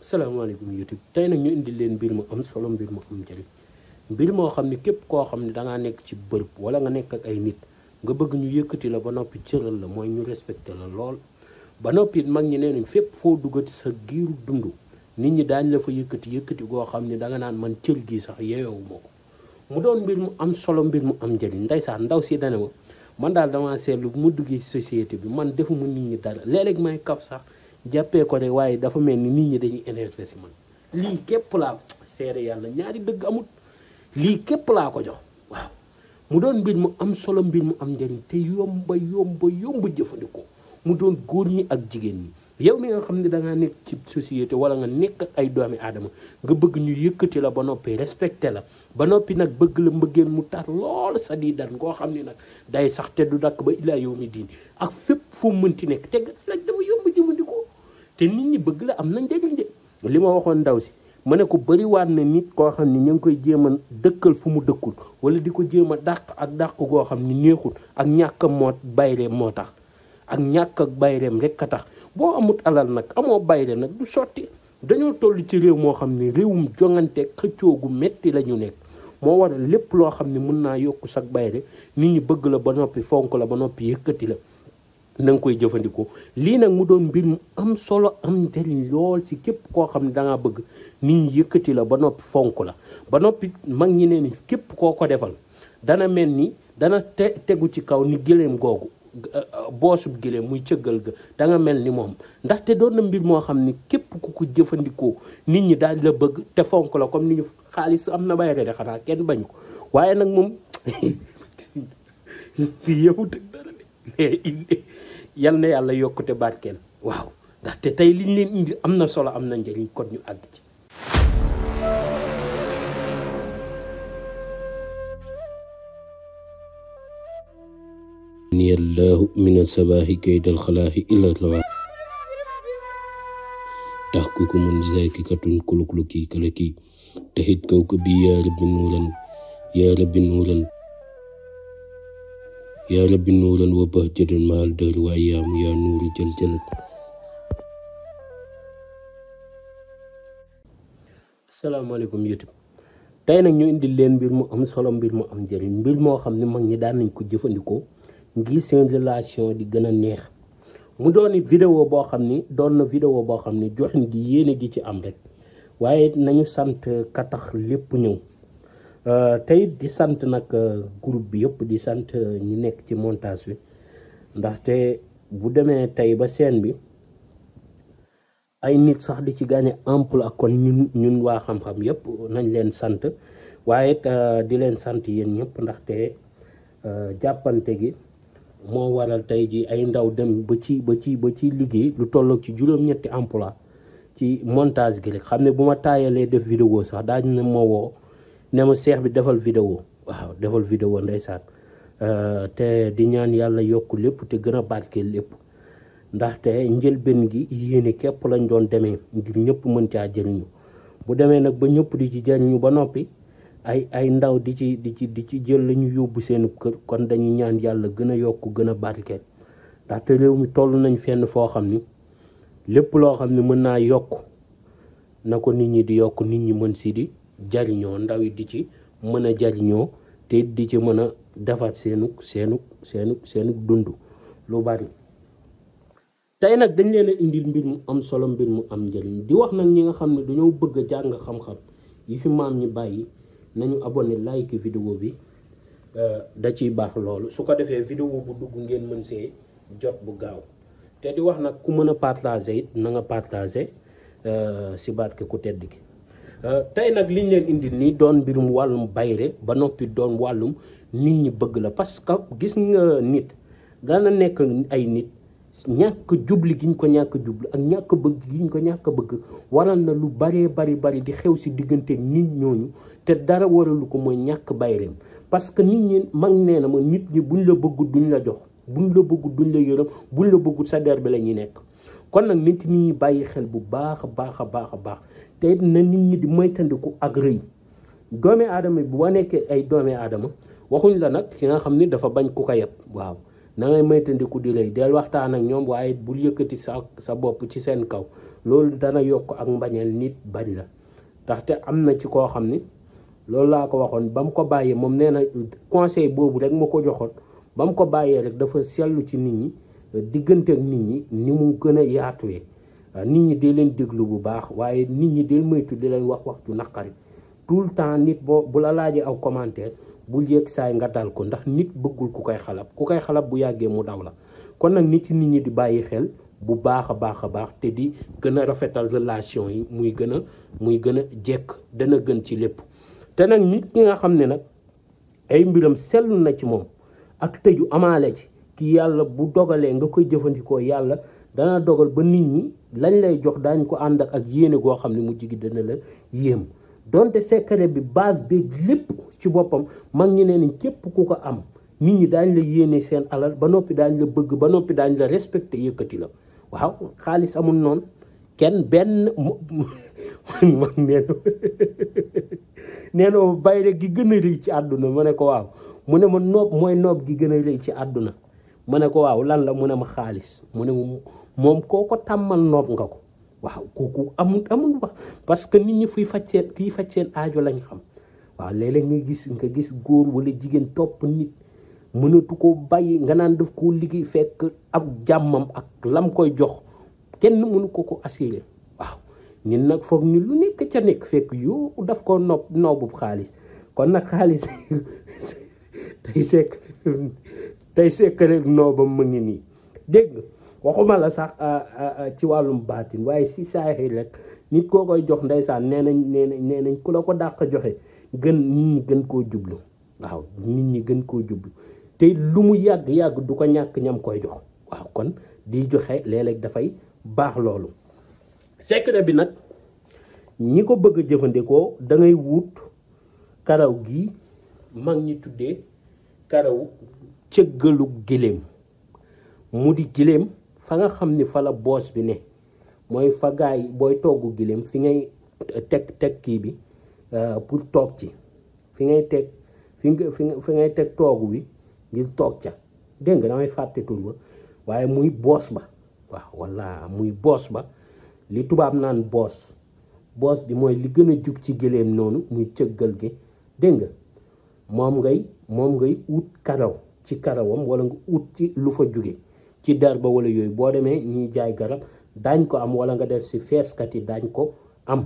salaamaaleykum YouTube tey nag ñu indi leen mbir mu am solo, mbir mu am njëriñ, mbir moo xam ne képp koo xam ne dangaa nekk ci bërëb wala nga nekk ak ay nit nga bëgg ñu yëkkati la ba noppi cëral la, mooy ñu respecté la lool. ba noppi mag ñi nee nañ fépp foo duggati sa giiru dund nit ñi daañ la fa yëkkati goo xam ne danga naan man cër gi sax yeeyowu ma ko. mu doon mbir mu am solo, mbir mu am njëriñ. Ndeysaan ndaw si dana ma man daal dama seetlu mu duggee ci société bi man defuma nit ñi dara, léeg-léeg may kaf sax jàppee ko de, waaye dafa mel ni nit ñi dañuy énervé si man. lii képp laa seere yàlla, ñaari dëgg amut, lii képp laa ko jox. waaw mu doon mbir mu am solo, mbir mu am njëriñ te yomba jëfandikoo. mu doon góor ñi ak jigéen ñi. yow mi nga xam ne dangaa nekk ci société wala nga nekk ak ay doomi aadama nga bëgg ñu yëkkati la ba noppi respecté la ba noppi nag bëgg la mbëggeel mu tar lool sa di dan ngoo xam ne nag day sax te du dakk ba ilaa yow mi diin ak fépp fu mënti nekk te la dafa yomb jëfandikoo te nit ñi bëgg la am na njëriñ de. li ma waxoon ndaw si ma ne ko bëriwaat na nit koo xam ne ñu ngi koy jéem a dëkkal fu mu dëkkul wala di ko jéem a dàq goo xam ne neexul ak ñàkk moo bayreem moo tax ak ñàkk ak bayreem rek a tax. boo amut alal nag amoo bayre nag du sotti. dañoo toll ci réew moo xam ne réewum jongante xëccoo gu metti la ñu nekk moo waral lépp loo xam ne mën naa yokku sag bayre nit ñi bëgg la ba noppi fonk la ba noppi yëkkati la na nga koy jëfandikoo. lii nag mu doon mbir mu am solo, am njëriñ lool si képp koo xam ne dangaa bëgg nit ñi yëkkati la ba noppi fonk la ba noppi mag ñi ne ni képp koo ko defal dana mel ni dana tegu ci kaw ni gëléem googu boosub gëléem muy cëggal ga da nga mel ni moom. ndaxte doon na mbir moo xam ne képp ku ko jëfandikoo nit ñi daal la bëgg te fonk la comme ni ñu xaalis am na bayre de xanaa kenn bañ ko waaye nag moom yow dëgg dara de yal na yàlla yokkute barkeel. waaw ndaxte tey liñ leen indi am na solo, am na njëriñ, kon ñu àgg ci. ni allahu min asabaahi kaydal xalaahi illa rawa tax ku ko mun zakikatun kulukluki kalaki taxit kaw ko bi yaa rabbi nuuran yaa rabbi nuuran yaa rabbi nuuran wa bahjatan maal dër wa ayaamu yaa nuuru jël jëlat. asalaamaaleykum YouTube tey nag ñu indil leen mbir mu am solo, mbir mu am njëriñ, mbir moo xam ne mag ñi daan nañ ko jëfandikoo ngir seen relation di gën a neex. mu doon vidéo boo xam ni doon na vidéo boo xam ni joxin gi yéene gi ci am rek waaye nañu sant ka tax lépp ñëw. tey di sant nag groupe bi yëpp, di sant ñu nekk ci montage bi ndaxte bu demee tey ba scène bi ay nit sax di ci gagné emploi kon ñun waa xam-xam yëpp nañ leen sant waaye di leen sant yéen ñëpp ndaxte jàppante gi moo waral tey ji ay ndaw dem ba ci liggéey lu tolloog ci juróom-ñetti emploi ci montage gi rek. xam ne bu ma taayalee def vidéo sax daañu ne ma woo ne ma seex bi defal vidéo. waaw defal vidéo ndeysaan. te di ñaan yàlla yokk lépp te gën a barkeel lépp ndaxte njëlbeen gi yéene képp lañ doon demee ngir ñëpp mën caa jëriñu. bu demee nag ba ñëpp di ci jëriñu ba noppi ay ndaw di ci jël la ñu yóbbu seen kër, kon dañuy ñaan yàlla gën a yokk gën a barkeel ndaxte réew mi toll nañ fenn foo xam ni lépp loo xam ne mën naa yokk na ko nit ñi di yokk, nit ñi mën si di jariñoo, ndaw yi di ci mën a jariñoo te di ci mën a defar seenu dund lu bari. tey nag dañ leen a indil mbir mu am solo, mbir mu am njëriñ. di wax nag ñi nga xam ne dañoo bëgg a jàng xam-xam yi fi maam ñi bàyyi nañu abonné like vidéo bi, da ciy baax loolu. su ko defee vidéo bu dugg ngeen mën see jot bu gaaw. te di wax nag ku mën a partager it na nga partager si barke ku tedd gi. tey nag liñ leen indil nii doon mbirum wàllum bayre ba noppi doon wàllum nit ñi bëgg la. parce que gis nga nit dana nekk ay nit ñàkk jubli giñ ko ñàkk jubli ak ñàkk bëgg giñ ko ñàkk bëgg waral na lu bari di xew si diggante nit ñooñu te dara waralu ko mooy ñàkk bayreem. parce que nit ñi mag nee na ma nit ñi buñ la bëgg duñ la jox, buñ la bëgg duñ la yërëm, buñ la bëgg sa der bi la ñuy nekk. kon nag nit ñi bàyyi xel bu baax a baax te na nit ñi di moytandiku ak rëy. doomi aadama bi boo nekkee ay doomi aadama waxuñ la nag ki nga xam ni dafa bañ ku ko yeb. waaw na ngay moytandiku di rëy del waxtaan ak ñoom waaye bul yëkkati sa bopp ci seen kaw loolu dana yokk ak mbañeel nit bañ la. ndaxte am na ci koo xam ni loolu laa ko waxoon ba mu ko bàyyee moom nee na conseil boobu rek ma ko joxoon ba mu ko bàyyee rek dafa sellu ci nit ñi diggante ak nit ñi ni mu gën a yaatuwee. nit ñi dee leen déglu bu baax waaye nit ñi del moytu di leen wax ju naqari tout le temps. nit bu la laajee aw commentaire bul yéeg saay nga dal ko, ndax nit bëggul ku koy xalab bu yàggee mu daw la. kon nag nit ci nit ñi di bàyyi xel bu baax a baax te di gën a rafetal relation yi muy gën a jekk, dana gën ci lépp. te nag nit ki nga xam ne nag ay mbiram sellu na ci moom ak tëju amaale ci ki yàlla bu dogalee nga koy jëfandikoo, yàlla dana dogal ba nit ñi lañ lay jox daañ ko ànd ak yéene goo xam ne mu jigi dana la yéem. donte secret bi base bi lépp ci boppam mag ñi nee nañ képp ku ko am nit ñi daañ la yéene seen alal ba noppi daañ la bëgg ba noppi daañ la respecté yëkkati la. waaw xaalis amul noonu kenn benn mag nee na bayre gi gën a rëy ci àdduna ma ne ko waaw mu ne ma noob mooy noob gi gën a rëy ci àdduna ma ne ko waaw lan la mu ne ma xaalis mu ne moom koo ko tàmmal noob nga ko. waaw kooku amul wax parce que nit ñi kii faj seen aajo lañ xam. waaw léeg-léeg nga gis góor wala jigéen topp nit mënatu ko bàyyi nga naan daf koo liggéey fekk ak jàmmam ak lam koy jox kenn mënu ko assuré. waaw ñun nag foog ni lu nekk ca nekk fekk yow daf ko noobu xaalis. kon nag xaalis tey sekk rek noobam mu ngi nii dégg nga waxuma la sax ci wàllum baatin waaye si saaxi rek nit koo koy jox ndeysaan nee nañ ku la ko dàq joxe nit ñi gën koo jublu. waaw nit ñi gën koo jublu te lu mu yàgg du ko ñàkk ñam koy jox. waaw kon di joxe léeg-léeg dafay baax loolu. secret bi nag ñi ko bëgg a jëfandikoo da ngay wut karaw gi mag ñi tuddee karaw cëggalu giléem. mu di giléem fa nga xam ni fa la boos bi ne mooy fa gaay booy togg giléem fi ngay teg kii bi pour toog ci fi ngay teg toogu bi ngir toog ca. dégg nga damay fàtte tur ba waaye muy boos ba. waaw walla muy boos ba li tubaab naan boos bi mooy li gën a jug ci giléem noonu muy cëggal gi. dégg nga moom ngay ut karaw ci karawam walla nga ut ci lu fa jóge ci dar ba wala yooyu boo demee ñiy jaay garab daañ ko am wala nga def si feeskat yi daañ ko am.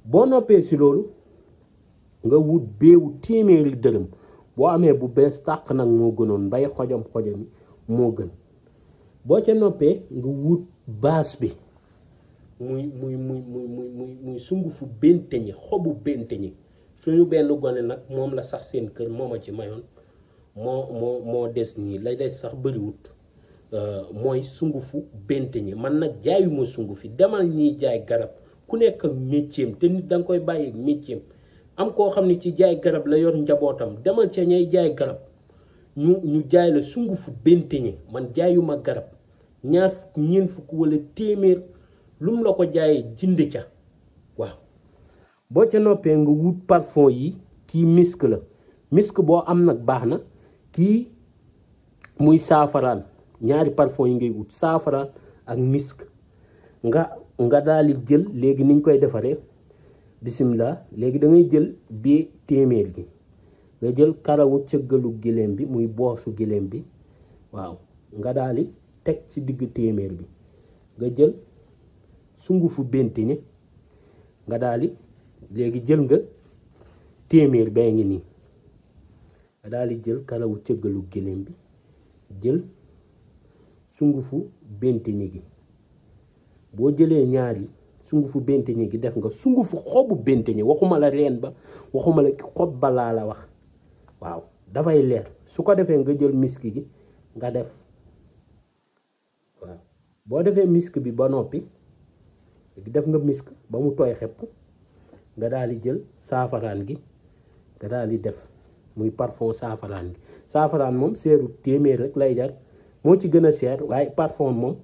boo noppee si loolu nga wut beewu téeméeri dërëm boo amee bu bees tàq nag moo gënoon mbay xojam yi moo gën. boo ca noppee nga wut baas bi muy sungufu benteñi xobu benteñi. suñu benn gone nag moom la sax seen kër moo ma ci mayoon moo des nii lay des sax bëriwut. mooy sungufu benteñi. man nag jaayuma sungufi demal ñiy jaay garab ku nekk ak métier te nit da nga koy bàyyi métier am koo xam ne ci jaay garab la yor njabootam demal ca ñay jaay garab ñu jaay la sungufu benteñi. man jaayuma garab ñaar fukk ñeent fukk wala téeméer lu mu la ko jaayee jënd ca. waaw boo ca noppee nga wut parfum yi kii misk la misk boo am nag baax na kii muy saafaraan. ñaari parfum yi ngay wut saafara ak misk nga daal di jël léegi niñ koy defaree bisimilah. léegi da ngay jël bi téeméer gi nga jël karawu cëggalu giléem bi muy boosu giléem bi. waaw nga daal di teg ci digg téeméer bi nga jël sungufu benteñi nga daal di léegi jël nga téeméer bee ngi nii nga daal di jël karawu cëggalu giléem bi jël sungufu benteñi gi. boo jëlee ñaari sungufu benteñi gi def nga sungufu xobu benteñi waxuma la reen ba waxuma la xob ba laa la wax. waaw dafay leer su ko defee nga jël misk gi nga def. waaw boo defee misk bi ba noppi def nga misk ba mu tooy xepp nga daal di jël saafaraan gi nga daal di def muy parfum saafaraan gi. saafaraan moom seeru téeméer rek lay jar moo ci gën a seer waaye parfum moom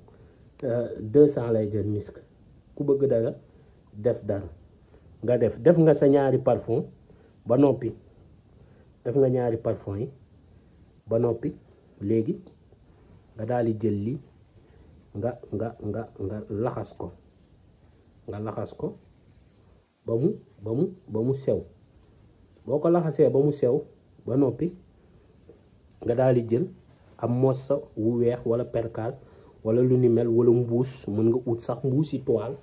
200 lay jar misk. ku bëgg dara def dara nga def nga sa ñaari parfum ba noppi def nga ñaari parfum yi ba noppi léegi nga daal di jël li nga laxas ko nga laxas ko ba mu sew boo ko laxasee ba mu sew ba noppi nga daal di jël am morceau wu weex wala perkaal wala lu ni mel wala mbuus mën nga ut sax mbuusi toile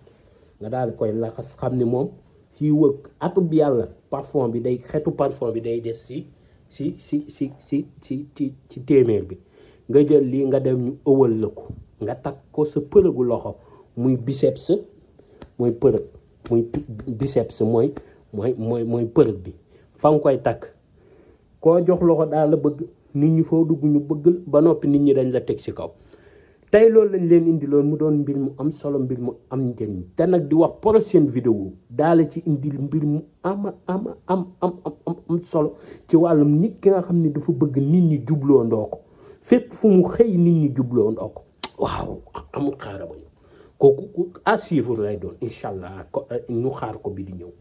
nga daal di koy laxas xam ni moom ci wëg atub yàlla parfum bi day xetu parfum bi day des ci téeméer bi nga jël lii nga dem ñu ëwal la ko nga takk ko sa përëgu loxo muy biceps mooy përëg muy biceps mooy përëg bi fa nga koy takk koo jox loxo daal la bëgg nit ñi foo dugg ñu bëgg ba noppi nit ñi dañ la teg ci kaw tey loolu lañ leen indi loon mu doon mbir mu am solo mbir mu am njëriñ te nag di wax prochaine vidéo daala ci indi mbir mu am solo ci wàllum nit ki nga xam ne dafa bëgg nit ñi jubloo ndoo ko fépp fu mu xëy nit ñi jubloo ndoo ko waaw amul xaara ba kooku à suivre lay doon incha allah ñu xaar ko bi di ñëw